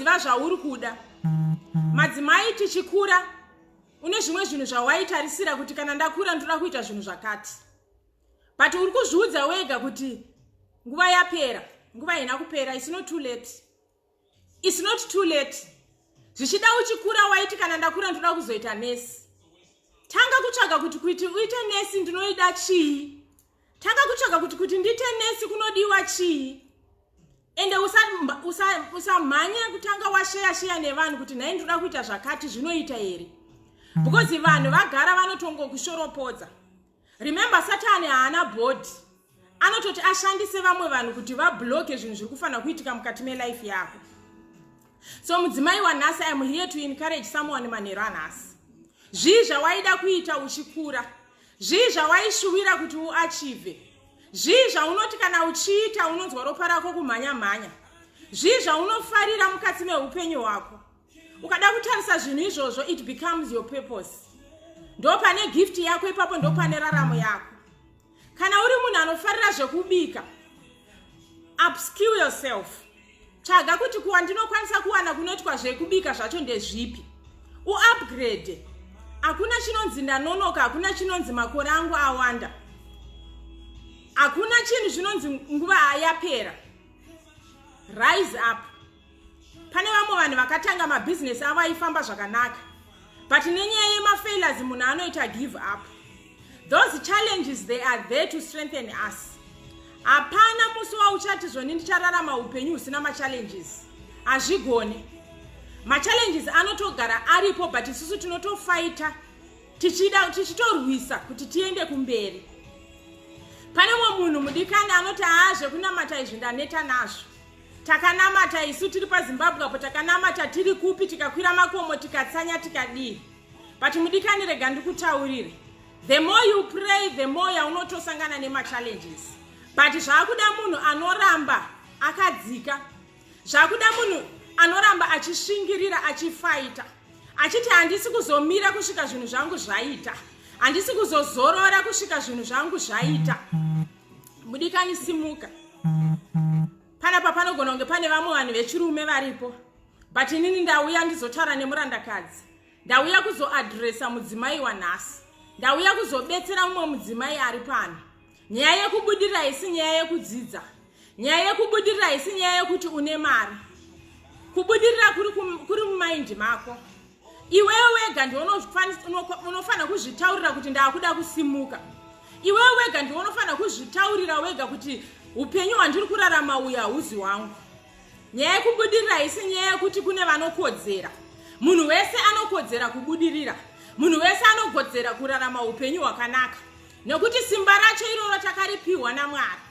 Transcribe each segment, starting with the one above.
kuziva zvauri kuda. Madzimai, tichikura, une zvimwe zvinhu zvawaitarisira kuti kana ndakura ndoda kuita zvinhu zvakati, but uri kuzviudza wega kuti nguva yapera. Nguva haina kupera. It's not too late, it's not too late. Zvichida uchikura waiti, "Kana ndakura ndoda kuzoita nesi." Tanga kutsvaga kuti uite nesi ndinoida chii. Tanga kutsvaga kuti ndiite nesi kunodiwa chii. Ende usamhanye kutanga washeya sheya nevanhu kuti, "Nhai, ndoda kuita zvakati, zvinoita here?" Because vanhu vagara vanotongokushoropodza. Remember, Satani haana body. Anototi ashandise vamwe vanhu kuti vablocke zvinhu zviri kufanira kuitika mukati melife yako. So mudzimai wanhasi, I am here to encourage someone manheru anhasi. Zvii zvawaida kuita uchikura? Zvii zvawaishuwira kuti uachieve? Zvii zvaunoti kana uchiita unonzwa ropa rako kumhanya mhanya? Zvii zvaunofarira mukati meupenyu hwako? Ukada kutarisa zvinhu izvozvo, it becomes your purpose. Ndo pane gift yako ipapo, ndo pane raramo yako. Kana uri munhu anofarira zvekubika, upskill yourself. Tsvaga kuti kuwandinokwanisa kuwana kunoitwa zvekubika zvacho ndezvipi, uupgrade. Hakuna chinonzi ndanonoka, hakuna chinonzi makore angu awanda, hakuna chinhu chinonzi nguva yapera. Rise up. Pane vamwe vanhu vakatanga mabhizinesi avo aifamba zvakanaka, but nenyaya yemafailures munhu anoita give up. Those challenges, they are there to strengthen us. Hapana musi wauchati zvoni ndichararama upenyu husina machallenges. Hazvigone. Machallenges anotogara aripo, but isusu tinotofighta, tichida tichitorwisa kuti tiende kumberi. Pane mumwe munhu mudikani anoti, "Haa, zvekunamata izvi ndaneta nazvo. Takanamata isu tiri paZimbabwe apo, takanamata tiri kupi, tikakwira makomo, tikatsanya, tikadii." But mudikani, rega ndikutaurire, the more you pray, the more yaunotosangana nemachallenges. But zvaakuda munhu anoramba akadzika, zvakuda munhu anoramba achisvingirira, achifighta, achiti, "Handisi kuzomira kusvika zvinhu zvangu zvaita, handisi kuzozorora kusvika zvinhu zvangu zvaita." Mudikani, simuka. Panapa panogona kunge pane vamwe vanhu vechirume varipo, but inini ndauya ndizotaura nemurandakadzi. Ndauya kuzoaddressa mudzimai wanhasi. Ndauya kuzobetsera mumwe mudzimai ari pano. Nyaya yekubudirira haisi nyaya yekudzidza. Nyaya yekubudirira haisi nyaya yekuti une mari. Kubudirira kuri mumind mako. Iwewe wega ndiwe unofanira kuzvitaurira kuti ndaakuda kusimuka. Iwewe wega ndiwe unofanira kuzvitaurira wega kuti upenyu hwandiri kurarama uyu hauzi hwangu. Nyaya yekubudirira haisi nyaya yekuti kune vanokodzera. Munhu wese anokodzera kubudirira. Munhu wese anokodzera kurarama upenyu hwakanaka, nekuti simba racho iroro takaripiwa naMwari.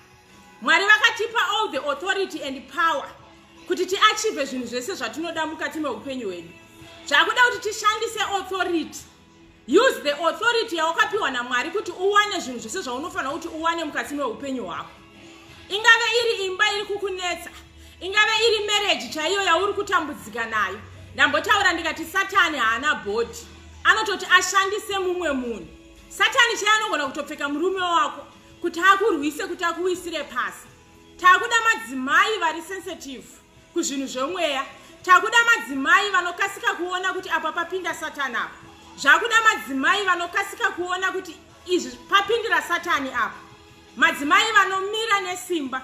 Mwari vakatipa all the authority and power kuti tiachieve zvinhu zvese zvatinoda mukati meupenyu hwedu. Zvakuda kuti tishandise authority. Use the authority yawakapiwa naMwari kuti uwane zvinhu zvese zvaunofanira kuti uwane mukati meupenyu hwako. Ingave iri imba iri kukunetsa, ingave iri marriage chaiyo yauri kutambudzika nayo. Ndambotaura ndikati Satani haana body. Anototi ashandise mumwe munhu. Satani chaiye anogona kutopfeka murume wako kuti akurwise, kuti akuwisire pasi. Takuda madzimai vari sensitive kuzvinhu zvemweya. Takuda madzimai vanokasika kuona kuti apa papinda Satani apa. Zvakuda madzimai vanokasika kuona kuti izvi papindira Satani apa. Madzimai vanomira nesimba.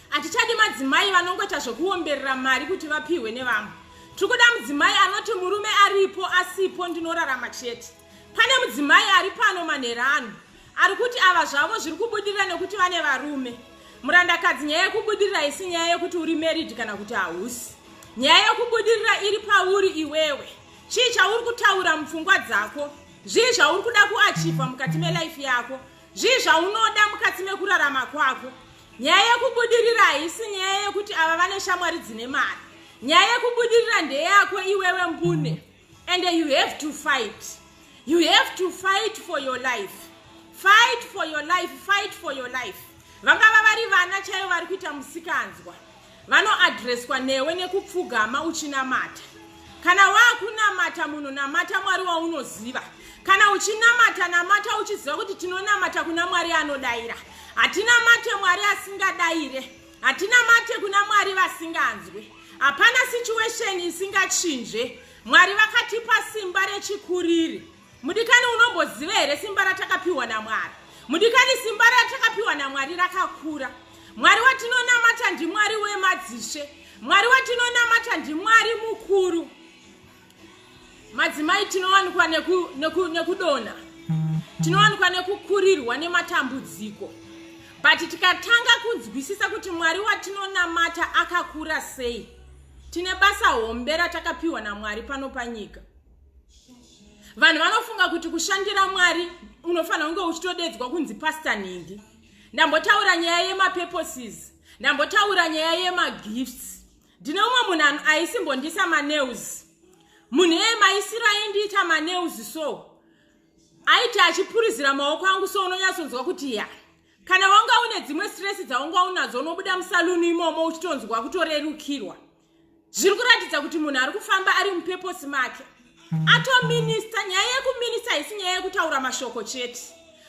Hatichadi madzimai vanongoita zvekuomberera mari kuti vapiwe nevamwe. Tiri kuda mudzimai anoti, "Murume aripo asipo, ndinorarama chete." Pane mudzimai ari pano manheru ano ari kuti ava zvavo zviri kubudirira nekuti vane varume. Murandakadzi, nyaya yekubudirira isi nyaya yekuti uri married kana kuti hausi. Nyaya yekubudirira iri pauri iwewe. Chii chauri kutaura mupfungwa dzako? Zvii zvauri kuda kuachieva mukati melife yako? Zvii zvaunoda mukati mekurarama kwako? Nyaya yekubudirira haisi nyaya yekuti ava vane shamwari dzine mari. Nyaya yekubudirira ndeyako iwewe mbune, and you have to fight. You have to fight for your life. Fight for your life, fight for your life. Vangava vari vana chaivo vari kuita musikanzwa, vanoaddresswa newe nekupfugama uchinamata. Kana waakunamata munhu, namata Mwari waunoziva. Kana uchinamata, namata uchiziva kuti tinonamata kuna Mwari anodayira. Hatinamate Mwari asingadayire. Hatinamate kuna Mwari vasinganzwi. Hapana situation isingachinje. Mwari vakatipa simba rechikuriri. Mudikani, unomboziva here simba ratakapiwa naMwari? Mudikani, simba ratakapiwa naMwari rakakura. Mwari watinonamata ndiMwari wemadzishe. Mwari watinonamata ndiMwari mukuru. Madzimai, tinowanikwa nekudonha, tinowanikwa nekukurirwa nematambudziko, but tikatanga kunzwisisa kuti Mwari watinonamata akakura sei, tine basa hombe ratakapiwa naMwari pano panyika. Vanhu vanofunga kuti kushandira Mwari unofanira kunge uchitodedzwa kunzi Pastor nhingi. Ndambotaura nyaya yemapurposes, ndambotaura nyaya yemagifts. Ndine umwe munhu aisimbondisa manails. Munhu iyeye, maisiro aindiita manails, so aiti achipurizira maoko angu so, unonyatsonzwa kuti ya, kana wanga une dzimwe stress dzaunga unadzo, unobuda musaluni imomo uchitonzwa kutorerukirwa. Zviri kuratidza kuti munhu ari kufamba ari mupurpose make, atominister. Nyaya yekuminister haisi nyaya yekutaura mashoko chete.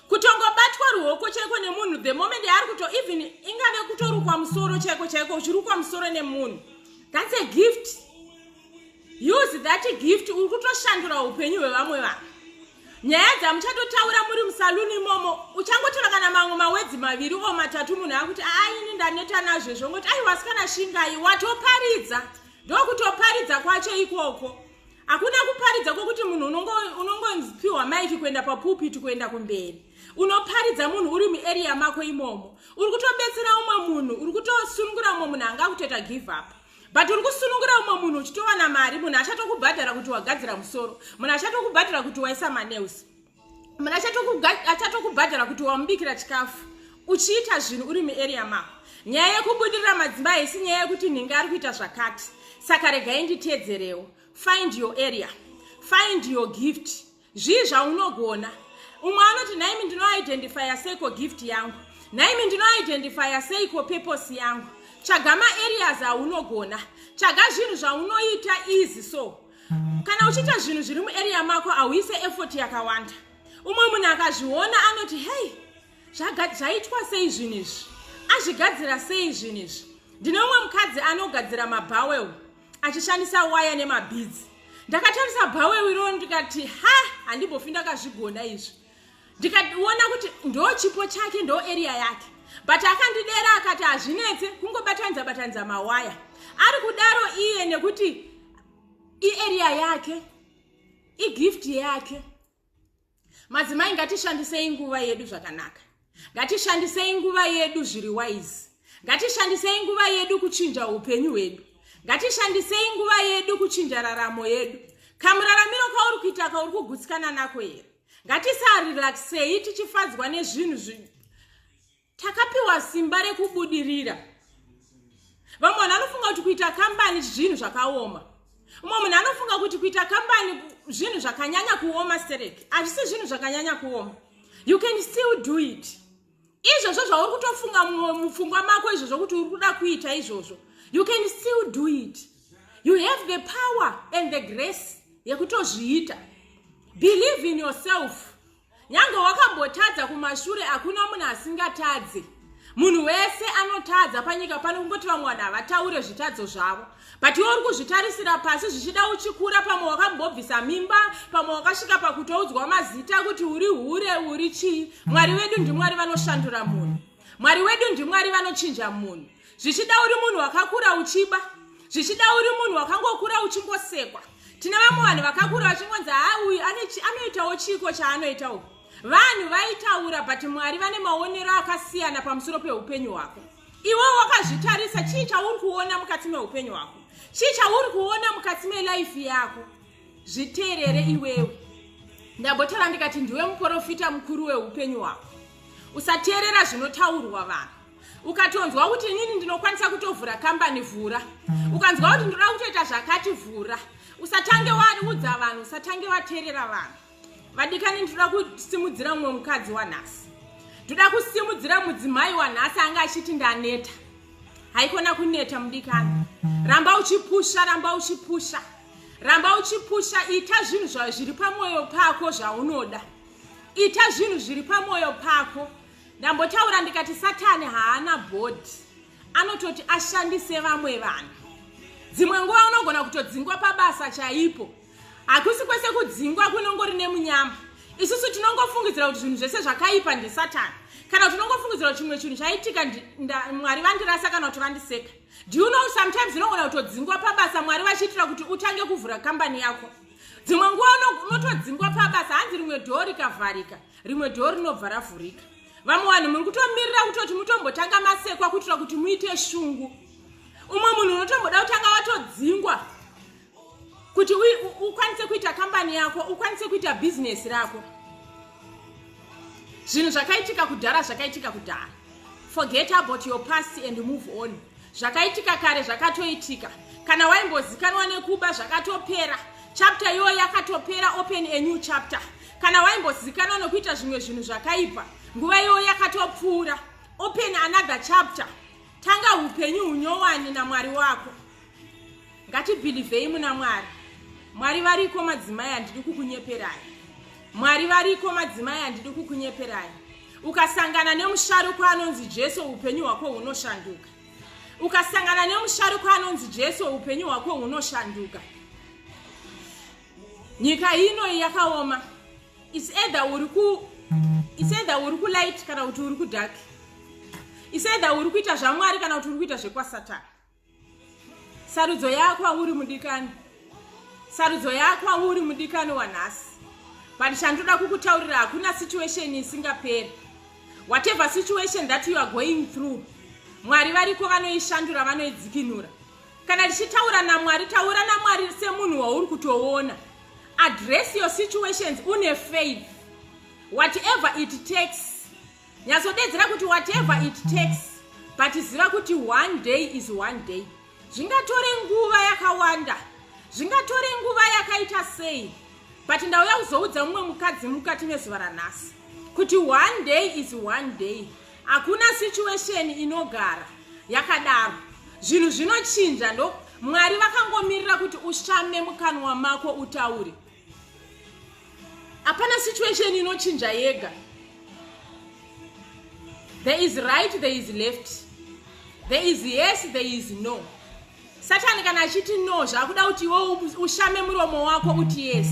Kutongobatwa ruoko chaiko nemunhu, the moment yaari kuto, even ingave kutorukwa musoro chaiko chaiko, uchirukwa musoro nemunhu, that's a gift. Use that gift. Uri kutoshandura upenyu hwevamwe vanhu. Nyaya dzamuchatotaura muri musaluni imomo, uchangotaura kana mamwe mawedzi maviri o matatu, munhu akuti, "Aini, ndaneta nazvo zvongoti." Aiwa, sikana, shingai, watoparidza. Ndokutoparidza kwacho ikoko. Hakuna kuparidza kwokuti munhu unongopiwa maiki kuenda papulpit, kuenda kumberi. Unoparidza munhu uri muarea mako imomo. Uri kutobetsera umwe munhu, uri kutosunungura umwe munhu anga kutoita give up, but uri kusunungura umwe munhu uchitowana mari. Munhu achatokubhadhara kuti wagadzira musoro, munhu achatokubhadhara kuti waisa manails, munhu achatokubhadhara kuti wamubikira chikafu, uchiita zvinhu uri muarea mako. Nyaya yekubudirira, madzimba, haisi nyaya yekuti nhingi ari kuita zvakati, saka regai nditeedzerewo. Find your area, find your gift. Zvii zvaunogona? Umwe anoti, "Nhaimi, ndinoidentifya seiko gift yangu? Nhaimi, ndinoidentifya seiko purpose yangu?" Tsvaga maareas aunogona, tsvaga zvinhu zvaunoita easy. So kana uchiita zvinhu zviri muarea mako, hauise effort yakawanda. Umwe munhu akazviona anoti, "Hei, zvaitwa sei zvinhu izvi? Azvigadzira sei zvinhu izvi?" Ndine umwe mukadzi anogadzira mabowl achishandisa waya nemabeads. Ndakatarisa bowl iroro ndikati, "Ha, handimbofi ndakazvigona izvi." Ndikaona kuti ndo chipo chake, ndo area yake, but akandidera akati hazvinetse, kungobatanidza batanidza mawaya. Ari kudaro iye nekuti iarea yake, igift yake. Madzimai, ngatishandisei nguva yedu zvakanaka, ngatishandisei nguva yedu zviri wise, ngatishandisei nguva yedu kuchinja upenyu hwedu, ngatishandisei nguva yedu kuchinja raramo yedu. Kamuraramiro kauri kuita kauri kugutsikana nako here? Ngatisarelaxei tichifadzwa nezvinhu. Takapiwa simba rekubudirira. Vamwe vanhu vanofunga kuti kuita kambani zvinhu zvakaoma. Umwe munhu anofunga kuti kuita kambani zvinhu zvakanyanya kuoma stereki. Hazvisi zvinhu zvakanyanya kuoma. You can still do it. Izvozvo zvauri kutofunga mupfungwa mako izvozvo kuti uri kuda kuita izvozvo, you can still do it. You have the power and the grace yekutozviita. Believe in yourself. Nyange wakambotadza kumashure, hakuna munhu asingatadze. Munhu wese anotadza panyika pano, kungoti vamwe vanhu havataure zvitadzo zvavo. But iwe uri kuzvitarisira pasi. Zvichida uchikura, pamwe wakambobvisa mimba, pamwe wakasvika pakutoudzwa mazita kuti uri hure, uri chii. Mwari wedu ndiMwari vanoshandura munhu. Mwari wedu ndiMwari vanochinja munhu. Zvichida uri munhu wakakura uchiba, zvichida uri munhu wakangokura uchingosekwa. Tine vamwe vanhu vakakura vachingonzi, "Ha, uyu anoitawo chiko chaanoitawo." Vanhu vaitaura, but Mwari vane maonero akasiyana pamusoro peupenyu hwako. Iwe wakazvitarisa, chii chauri kuona mukati meupenyu hwako? Chii chauri kuona mukati melife yako? Zviteerere iwewe. Ndambotaura ndikati ndiwe muprofita mukuru weupenyu hwako. Usateerera zvinotaurwa vanhu. Ukatonzwa kuti, "Inini ndinokwanisa kutovhura kambani," vhura. Ukanzwa kuti, "Ndinoda kutoita zvakati," vhura. Usatange waudza vanhu, usatange wateerera vanhu. Vadikani, ndinoda kusimudzira mumwe mukadzi wanhasi. Ndoda kusimudzira mudzimai wanhasi anga achiti, "Ndaneta." Haikona kuneta, mudikani. Ramba uchipusha, ramba uchipusha, ramba uchipusha. Ita zvinhu zviri pamwoyo pako zvaunoda. Ita zvinhu zviri pamwoyo pako. Ndambotaura ndikati Satani haana bhodhi, anototi ashandise vamwe vanhu. Dzimwe nguva unogona kutodzingwa pabasa chaipo. Hakusi kwese kudzingwa kunongori nemunyama. Isusu tinongofungidzira kuti zvinhu zvese zvakaipa ndisatani, kana kuti tinongofungidzira kuti chimwe chinhu chaitika, Mwari vandirasa kana kuti vandiseka. Do you know, sometimes unogona kutodzingwa pabasa Mwari vachiitira kuti utange kuvhura kambani yako. Dzimwe nguva unotodzingwa pabasa, hanzi rimwe dhoo rikavharika, rimwe dhoo rinobva ravhurika. Vamwe vanhu muri kutomirira kutoti mutombotanga masekwa kuitira kuti muite shungu. Umwe munhu unotomboda kutanga watodzingwa kuti ukwanise kuita kambani yako, ukwanise kuita bhizinesi rako. Zvinhu zvakaitika kudhara zvakaitika kudhara. Forget about your past and move on. Zvakaitika kare zvakatoitika. Kana waimbozikanwa nekuba, zvakatopera, chapter iyoyo yakatopera. Open a new chapter. Kana waimbozikanwa nokuita zvimwe zvinhu zvakaipa, nguva iyoyo yakatopfuura. Open another chapter. Tanga upenyu hunyowani naMwari wako. Ngatibhilivhei muna Mwari. Mwari variko, madzimai, handidi kukunyeperai. Mwari variko, madzimai, handidi kukunyeperai. Ukasangana nemusharukwa anonzi Jesu, upenyu hwako hunoshanduka. Ukasangana nemusharukwa anonzi Jesu, upenyu hwako hunoshanduka. Nyika ino yakaoma. It's either uri kulight kana kuti uri kudark. It's either uri kuita zvaMwari kana kuti uri kuita zvekwasatani. Sarudzo yako auri mudikani, sarudzo yako auri mudikani wanhasi. But chandoda kukutaurira, hakuna situation isingaperi. Whatever situation that you are going through, Mwari variko, vanoishandura, vanoidzikinura. Kana tichitaura naMwari, taura naMwari semunhu wauri kutoona. Address your situations une faith. Whatever it takes, nyatsodedzera kuti whatever it takes, but ziva kuti one day is one day. Zvingatore nguva yakawanda, zvingatore nguva yakaita sei, but ndauya kuzoudza mumwe mukadzi mukati mezuva ranhasi kuti one day is one day. Hakuna situation inogara yakadaro. Zvinhu zvinochinja. Ndo Mwari vakangomirira kuti ushame mukanwa mako utaure. Hapana situation inochinja yega. There is right, there is left, there is yes, there is no. Satani kana achiti no, zvakuda kuti iwe ushame muromo wako uti yes.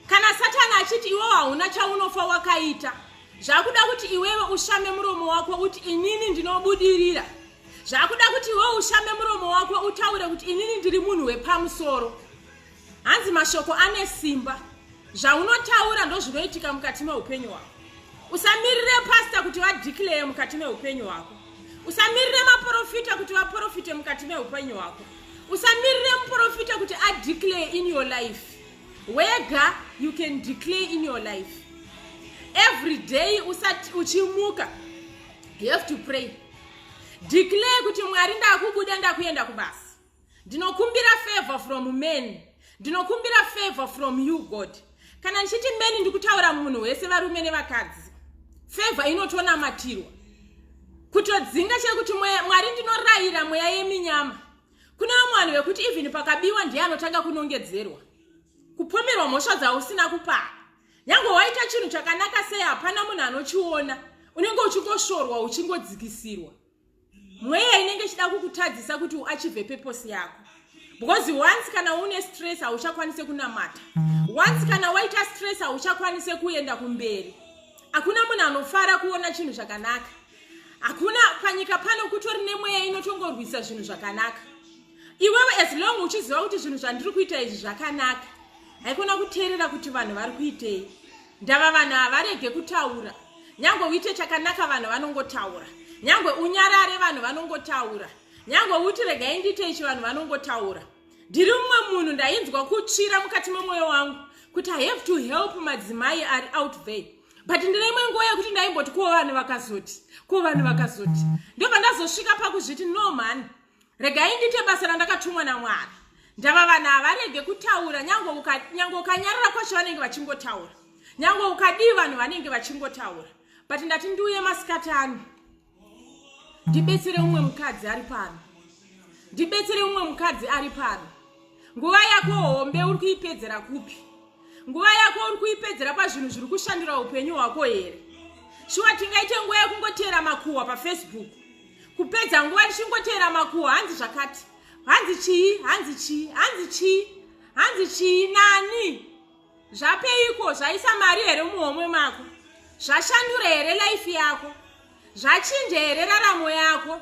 Kana Satani achiti iwe hauna chaunofa wakaita, zvakuda kuti iwewe ushame muromo wako uti inini ndinobudirira. Zvakuda kuti iwewe ushame muromo wako utaure kuti inini ndiri munhu wepamusoro. Hanzi mashoko ane simba. Zvaunotaura ndozvinoitika mukati meupenyu hwako. Usamirire pasta kuti vadeclare mukati meupenyu hwako. Usamirire maprofita kuti vaprofite mukati meupenyu hwako. Usamirire muprofita kuti adeclare in your life. Wega you can declare in your life every day. Usati uchimuka, you have to pray, declare kuti Mwari, ndakubuda, ndakuenda kubasa, ndinokumbira favor from men, ndinokumbira favor from you, God. Kana ndichiti men, ndikutaura munhu wese, varume nevakadzi. Favor inotonamatirwa kutodzinga chekuti Mwari, ndinorayira mweya yeminyama. Kune vamwe vanhu vekuti even pakabiwa ndiye anotanga kunongedzerwa, kupomerwa mhosva dzausina kupara. Nyange waita chinhu chakanaka sei, hapana munhu anochiona. Unenge uchingosvorwa, uchingodzikisirwa. Mweya inenge ichida kukutadzisa kuti uachieve purpose yako, because once kana une stress, hauchakwanise kunamata. Once kana waita stress, hauchakwanise kuenda kumberi. Hakuna munhu anofara kuona chinhu zvakanaka, hakuna. Panyika pano kutori nemweya inotongorwisa zvinhu zvakanaka. Iwewe, as long uchiziva kuti zvinhu zvandiri kuita izvi zvakanaka, haikona kuteerera kuti vanhu vari kuitei. Ndava vanhu havarege kutaura. Nyange uite chakanaka, vanhu vanongotaura. Nyange unyarare, vanhu vanongotaura. Nyange uti regai ndiite ichi, vanhu vanongotaura. Ndiri mumwe munhu ndainzwa kutsvira mukati memwoyo wangu kuti I have to help madzimai ari out there, but ndine imwe nguva yekuti ndaimboti ko vanhu vakazoti, ko vanhu vakazoti. Ndobva ndazosvika pakuzviti, no man, regai ndiite basa randakatumwa naMwari. Ndava vanhu havarege kutaura. Nyange ukanyarara kwacho, vanenge vachingotaura. Nyange ukadii, vanhu vanenge vachingotaura. But ndati ndiuye masikati ano ndibetsere umwe mukadzi ari pano, ndibetsere umwe mukadzi ari pano. Nguva yako hombe uri kuipedzera kupi? Nguva yako uri kuipedzera pazvinhu zviri kushandura upenyu hwako here? Shuwa, tingaite nguva yekungoteera makuhwa paFacebook, kupedza nguva tichingoteera makuhwa, hanzi zvakati. Hanzi chii? Hanzi chii? Hanzi chii? Hanzi chii? Nani? Zvapeiko? Zvaisa mari here muhomwe mako? Zvashandura here life yako? Zvachinja here raramo yako?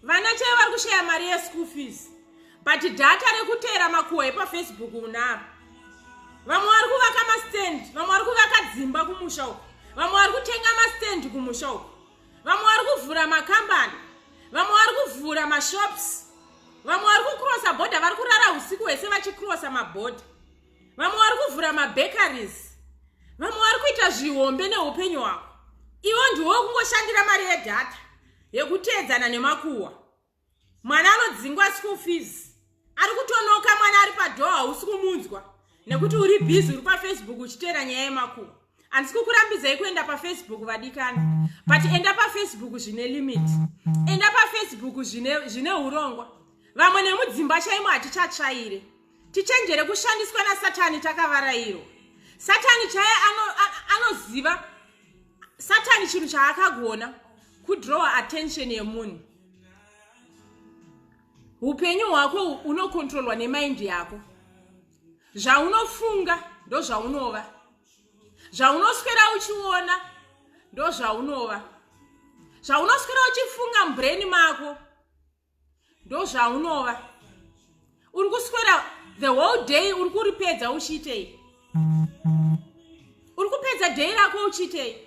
Vana chaivo vari kushaya mari yeschool fees, but data rekuteera makuhwa epaFacebook unaro. Vamwe vari kuvaka mastand, vamwe vari kuvaka dzimba kumusha uko, vamwe vari kutenga mastand kumusha uko, vamwe vari kuvhura makambani, vamwe vari kuvhura mashops, vamwe vari kucrossa bhodha, vari kurara usiku hwese vachicrossa mabhodha, vamwe vari kuvhura mabakeries, vamwe vari kuita zvihombe neupenyu hwako. Iwo ndiwo kungoshandira mari yedhata yekuteedzana nemakuhwa. Mwana anodzingwa school fees, ari kutonoka, mwana ari padoor, hausi kumunzwa nekuti uri busy, uri paFacebook uchiteera nyaya yemakuhwa. Handisi kukurambidzai kuenda paFacebook, vadikani, but enda paFacebook zvine limit, enda paFacebook zvine urongwa. Vamwe nemudzimba chaimo hatichatsvaire. Tichenjere kushandiswa naSatani takavarayirwa. Satani chaiye anoziva ano. Satani chinhu chaakagona kudrowa attention yemunhu. Upenyu hwako unokontrolwa nemaindi yako. Zvaunofunga ndo zvaunova, zvaunoswera uchiona ndo zvaunova, zvaunoswera uchifunga mubrain mako ndo zvaunova. Uri kuswera the whole day, uri kuripedza uchiitei? Uri kupedza day rako uchiitei?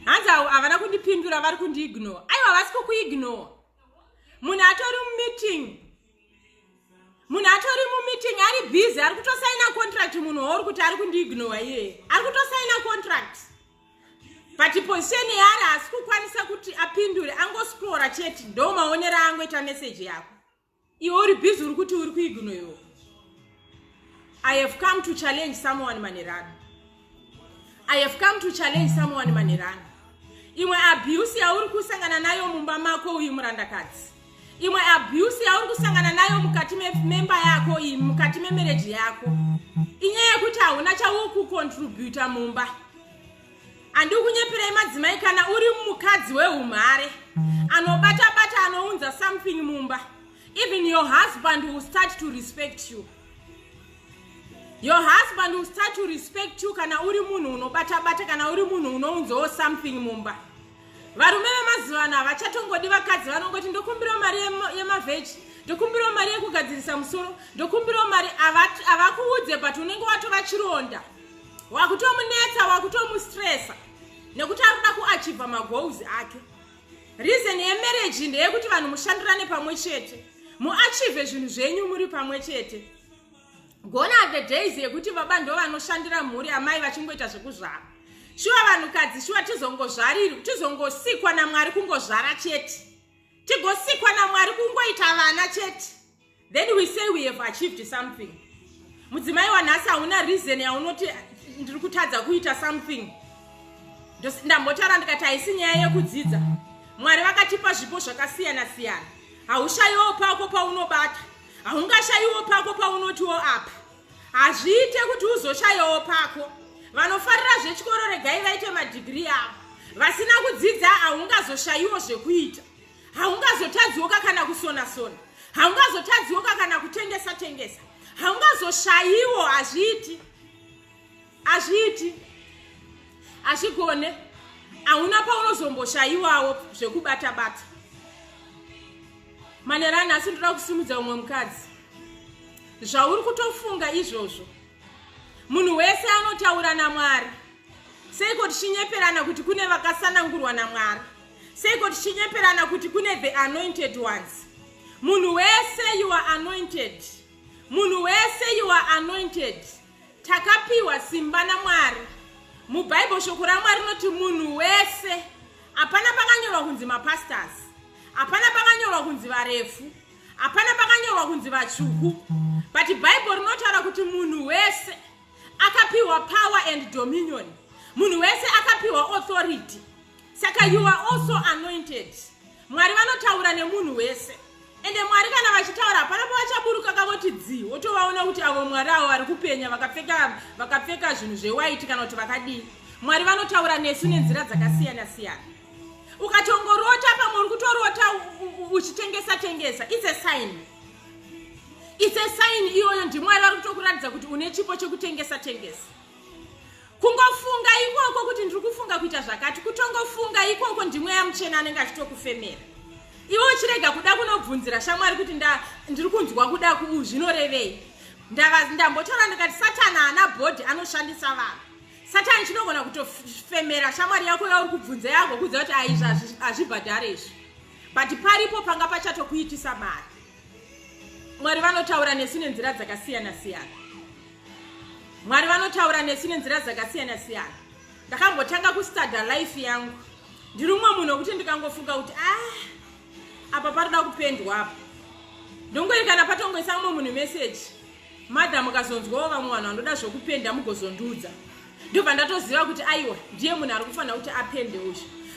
Hanzi havana kundipindura, vari kundiignore. Aiwa, havasi kukuignore. Munhu atori mumeeting, munhu atori mumeeting, ari busy, ari kutosaina contract. Munhu wauri kuti ari kundiignore iyeye ari kutosaina contract, but position yaari haasi kukwanisa kuti apindure, angoscrolla chete. Ndo maonero aangoita meseji yako. Iwe uri busy, uri kuti uri kuignorewa. I have come to challenge someone manerano. I have come to challenge someone manerano. Imwe abuse yauri kusangana nayo mumba mako uyu, murandakadzi, imwe abuse yauri kusangana nayo mukati memba yako iyi, mukati memarriage yako, inyaya yekuti hauna chauri kucontributa mumba. Handiri kunyeperai, madzimai, kana uri mukadzi weumhare anobata-bata, anounza something mumba, even your husband will start to respect you. Your husband will start to respect you kana uri munhu unobata-bata, kana uri munhu unounzawo something mumba. Varume vemazuva ano havachatongodi vakadzi vanongoti, "Ndokumbirawo mari yemavheji, ndokumbirawo mari yekugadzirisa musoro, ndokumbirawo mari." Havakuudze, but unenge watova chironda, wakutomunetsa, wakutomustressa nekuti ari kuda kuachieva magoals ake. Reason yemarriage ndeyekuti vanhu mushandirane pamwe chete, muachieve zvinhu zvenyu muri pamwe chete. Gone are the days yekuti baba ndo vanoshandira mhuri, amai vachingoita zvekuzvara. Shuwa, vanhukadzi, shuwa tizongozvariri, tizongosikwa naMwari kungozvara chete, tigosikwa naMwari kungoita vana chete, then we say we have achieved something? Mudzimai wanhasi, hauna reason yaunoti ndiri kutadza kuita something. Ndambotaura ndikati haisi nyaya yekudzidza. Mwari vakatipa zvipo zvakasiyana siyana. Haushayiwo pako paunobata, haungashayiwo pako paunotiwo apa. Hazviite kuti uzoshayiwo pako. Vanofarira zvechikoro, regai vaite madhigiri avo. Vasina kudzidza, haungazoshayiwo zvekuita. Haungazotadziwoka kana kusona sona, haungazotadziwoka kana kutengesa tengesa, haungazoshayiwo. Hazviiti, hazviiti, hazvigone. Hauna paunozomboshayiwawo zvekubata bata. Manera anhasi ndoda kusimudza umwe mukadzi. Zvauri kutofunga izvozvo, munhu wese anotaura naMwari. Seiko tichinyeperana kuti kune vakasanangurwa naMwari? Seiko tichinyeperana kuti kune the anointed ones? Munhu wese, you are anointed. Munhu wese, you are anointed. Takapiwa simba naMwari. Mubhaibheri, shoko raMwari rinoti munhu wese. Hapana pakanyorwa kunzi mapastors, hapana pakanyorwa kunzi varefu, hapana pakanyorwa kunzi vatsvuku, but Bhaibheri rinotaura kuti munhu wese akapiwa power and dominion. Munhu wese akapiwa authority. Saka you are also anointed. Mwari vanotaura nemunhu wese. Ende Mwari kana vachitaura, hapana pavachaburuka kavoti dzi, wotovaona kuti avo Mwari avo vari kupenya, vakapfeka zvinhu zvewhite kana kuti vakadii. Mwari vanotaura nesu nenzira dzakasiyana siyana. Ukatongorota pamwe uri kutorota uchitengesa tengesa, it's a sign, it's a sign iyoyo. NdiMwari vari kutokuratidza kuti une chipo chekutengesa tengesa. Kungofunga ikoko kuti ndiri kufunga kuita zvakati, kutongofunga ikoko ndimweya muchena anenge achitokufemera. Iwe uchirega kuda kunobvunzira shamwari kuti ndiri kunzwa kuda kuu, zvinorevei? Ndambotaura ndikati Satani haana bhodhi, anoshandisa vanhu. Satani chinogona kutofemera shamwari yako yauri kubvunza yako kudza kuti aizvi hazvibhadhare izvi, but paripo panga pachatokuitisa mari. Mwari vanotaura nesu nenzira dzakasiyana siyana. Mwari vanotaura nesu nenzira dzakasiyana siyana. Ndakambotanga kustudya life yangu. Ndiri umwe munhu wekuti ndikangofunga kuti, ah, apa paroda kupendwa apa, ndongori kana patongoisa mumwe munhu meseji, "Madam, mukazonzwawo vamwe vanhu vanoda zvokupenda, mugozondiudza," ndobva ndatoziva kuti aiwa, ndiye munhu ari kufanira kuti apende uyu.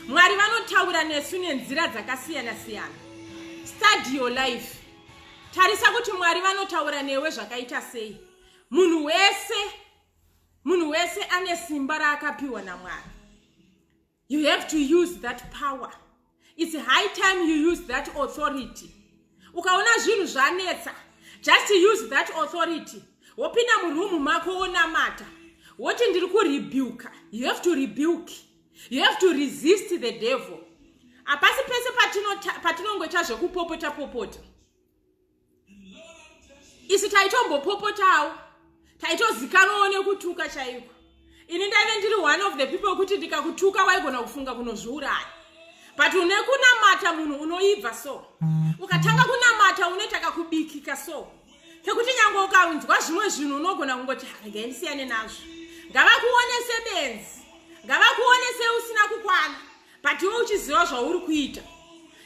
Mwari vanotaura nesu nenzira dzakasiyana siyana. Study your life. Tarisa kuti Mwari vanotaura newe zvakaita sei. Munhu wese, munhu wese ane simba raakapiwa naMwari. You have to use that power. It's high time you use that authority. Ukaona zvinhu zvanetsa, just use that authority. Wopinda murumu mako, wonamata, woti, "Ndiri kurebuka." You have to rebuke, you have to resist the devil. Hapasi pese patinongoita zvekupopota popota. Isu taitombopopotawo, taitozikanwawo nekutuka chaiko. Ini ndaive ndiri one of the people kuti ndikakutuka waigona kufunga kunozviuraya, but une kunamata munhu unoibva. So ukatanga kunamata unoita kakubikika, so kekuti nyange ukanzwa zvimwe zvinhu unogona kungoti, "Regai ndisiyane nazvo." Ngavakuone sebenzi, ngavakuone seusina kukwana, but iwe uchiziva zvauri kuita.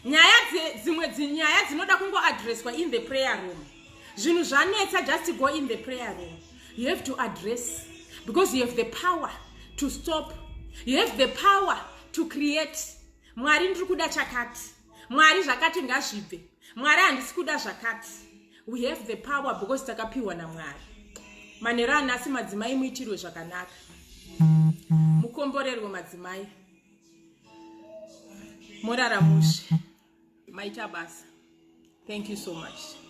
Nyaya dzimwe dzinyaya dzinoda kungoaddresswa in the prayer room. Zvinhu zvanetsa, just go in the prayer room. You have to address because you have the power to stop, you have the power to create. "Mwari, ndiri kuda chakati. Mwari, zvakati ngazvibve. Mwari, handisi kuda zvakati." We have the power because takapiwa naMwari. Manheru anhasi, madzimai, muitirwe zvakanaka, mukomborerwe madzimai, morara mushe. Maita basa. Thank you so much.